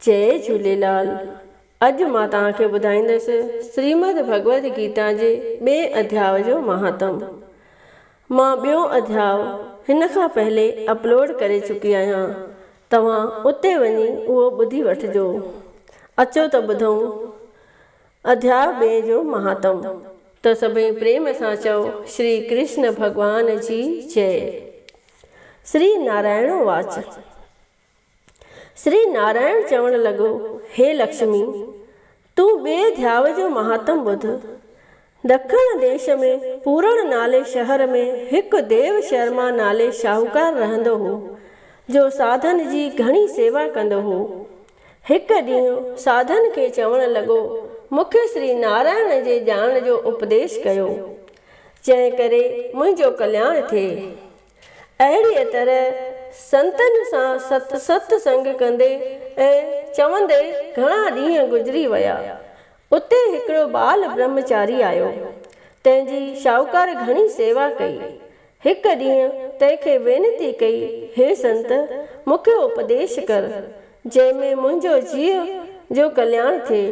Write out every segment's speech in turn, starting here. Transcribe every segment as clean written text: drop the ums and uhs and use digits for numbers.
جئي جهوليلال اڄ مان توهان کي ٻڌائيندس شريمد ڀڳوت گيتا جي ٻئي اڌياء جو مهاتم. مان ٻيو اڌياء هن کان پهلي اپلوڊ ڪري چڪي آهيان توهان اتي وڃي اهو ٻڌي وٺجو. اچو ته ٻڌون اڌياء ٻئي جو مهاتم. ته سڀئي پريم سان چئو شري ڪرشن ڀڳوان جي جئي. شري نارائڻو واچ. شري نارائڻ چوڻ لڳو، هي لڪشمي! تون ٻئي ڌياء جو مهاتم ٻڌ. ڏکڻ ديش ۾ پورڻ نالي شهر ۾ هڪ ديو شرما نالي شاهوڪار رهندو هو، جو ساڌن جي گهڻي سيوا ڪندو هو. هڪ ڏينهن ساڌن کي چوڻ لڳو، مون کي شري نارائڻ جي ڄاڻ جو اپديش ڪيو، جنهن ڪري منهنجو ڪلياڻ ٿئي. اهڙيء طرح سنتن سان ست سنگ ڪندي ۽ چوندي گهڻا ڏينهن گذري ويا. اتي هڪڙو ٻال برهمچاري آيو، تنهن جي شاهوڪار گهڻي سيوا ڪئي. هڪ ڏينهن تنهن کي وينتي ڪئي، هي سنت! مون کي اپديش ڪر، جنهن ۾ منهنجو جيء جو ڪلياڻ ٿئي،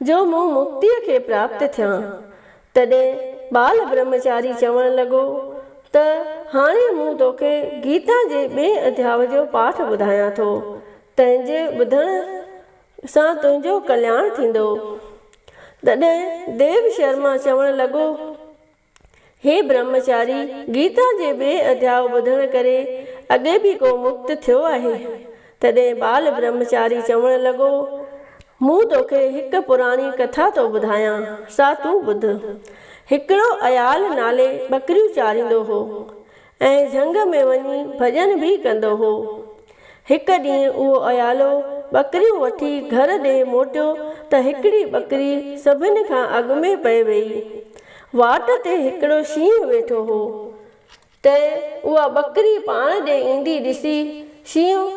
جو مون مڪتيء کي پراپت ٿيان. تڏهن ٻال برهمچاري چوڻ لڳو ته هاڻي مون توکي گيتا جي ٻئي اڌياء جو پاٺ ٻڌايان ٿو، تنهن جي ٻڌڻ سان تنهنجو ڪلياڻ ٿيندو. تڏهن ديو شرما چوڻ لڳو، هي برهمچاري، گيتا جي ٻئي اڌياء ٻڌڻ ڪري اڳي به ڪو مڪت ٿيو آهي؟ تڏهن ٻال برهمچاري چوڻ لڳو، مون توکي هڪ پراڻي ڪٿا ٿو ٻڌايان، سا تون ٻڌ. هڪڙو عيال نالي ٻڪريون چاريندو هو ۽ جهنگ ۾ وڃي ڀڄن به ڪندو هو. هڪ ڏينهن اهو عيالو ٻڪريون وٺي گهر ڏي موٽيو ته هڪڙي ٻڪري سڀن کان اڳ ۾ پئي ويئي. واٽ تي هڪڙو شينهن ويٺو هو. تنهن اها ٻڪري پاڻ ڏي ايندي ڏسي شينهن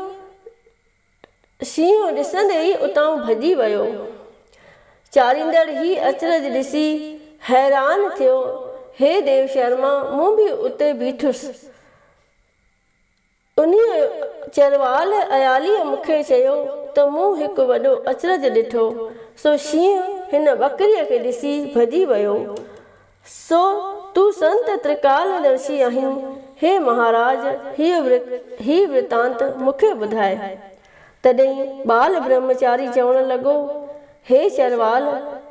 شينهن ڏسندي ئي اتان ڀڄي ويو. چاريندڙ هي اچرج ڏسي حيران ٿيو، هي ديو شرما مون به اتي بيٺس. انهيء چروال عياليء مون کي چيو ته مون هڪ وڏو اچرج ڏٺو، سو شينهن هن ٻڪريء کي ڏسي ڀڄي ويو. سو تون سنت ترڪال درشي آهين، هي مهاراج، هي ورتانت مون کي ٻڌاء. تڏهن ٻال برهمچاري چوڻ لڳو، هي چروال،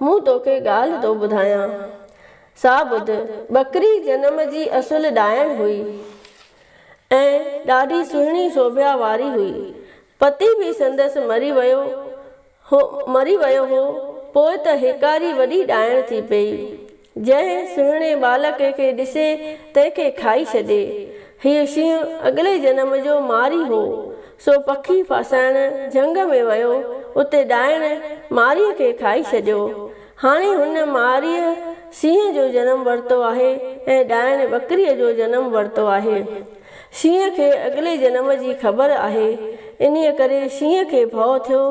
مون توکي ڳالهه ٿو ٻڌايان، سا ٻڌ، ٻڪري جنم جي اصل ڏائڻ هئي ۽ ڏاڍي سهڻي سوڀيا واري هئي. پتي به سندس مري ويو هو مري ويو هو، پوء ته هيڪاري وڏي ڏائڻ ٿي پيئي. جنهن سهڻي ٻالڪ کي ڏسي، تنهن کي کائي ڇڏي. هيء شينهن اڳلي جنم جو ماري هو، سو پکي ڦاسائڻ جهنگ ۾ ويو، اتي ڏائڻ ماريء کي کائي ڇڏيو. هاڻي هن ماريء شينهن جو جنم ورتو آهي ۽ ڏائڻ ٻڪريء جو جنم ورتو آهي. شينهن کي اڳلي جنم جي خبر آهي، انهيء ڪري شينهن کي ڀؤ ٿيو،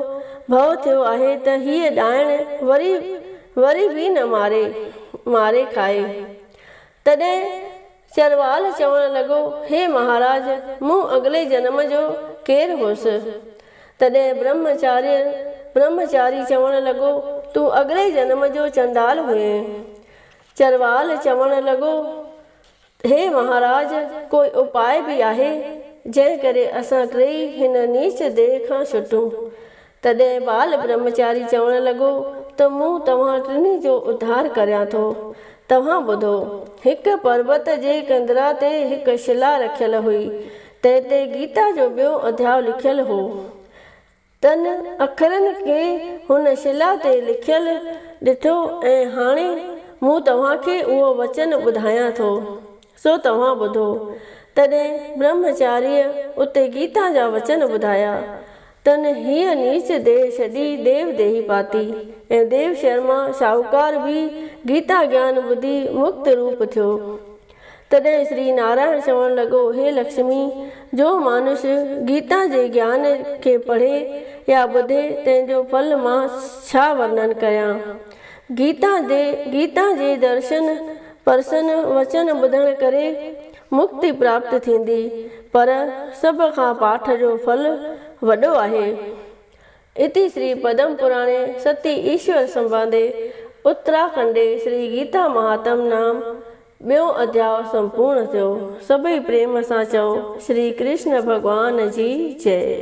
ڀؤ ٿيو آهي ته هيء ڏائڻ وري وري به نه ماري، ماري کائي. تڏهن چروال چوڻ لڳو، هي مهاراج، مون اڳلي جنم جو ڪير هوس؟ تڏهن برهمچاري برهمچاري چوڻ لڳو، تون اڳلي جنم جو چنڊال هئين. چروال چوڻ لڳو، هي مهاراج! ڪوئي اپاء به آهي، جنهن ڪري اسان ٽيئي هن نيچ ديهه کان ڇٽون؟ تڏهن بال برهمچاري چوڻ لڳو ته مون توهان ٽنهي جو اڌار ڪريان ٿو. توهان ٻڌو. هڪ پربت جي ڪندرا تي هڪ شلا رکيل هئي، تنهن تي گيتا جو ٻيو اڌياء لکيل هو. تن اکرن کي هن شلا تي لکيل ڏٺو ۽ هاڻي مون توهان کي اهو وچن ٻڌايان ٿو، سو توهان ٻڌو. تڏهن برهمچاريء اتي گيتا جا وچن ٻڌايا. تن هيء نيچ ديهه ڇڏي ديو ديهي پاتي ۽ ديو شرما شاهوڪار به گيتا گيان ٻڌي مڪت روپ ٿيو. تڏهن شري نارائڻ چوڻ لڳو، هي لڪشمي! جو مانش گيتا جي گيان کي پڙهي يا ٻڌي، تنهن جو ڦل مان ڇا ورنن ڪريان؟ گيتا جي گيتا جي درشن، پرسن، وچن ٻڌڻ ڪري مڪتي پراپت ٿيندي، پر سڀ کان پاٺ جو ڦل وڏو آهي. اتي شري پدم پراڻي ستي ايشور سنوادي اتراکنڊي شري گيتا مهاتم نام ٻيون اڌياء سمپورڻ ٿيو. سڀئي پريم سان چئو شري ڪرشن ڀڳوان جي جئي.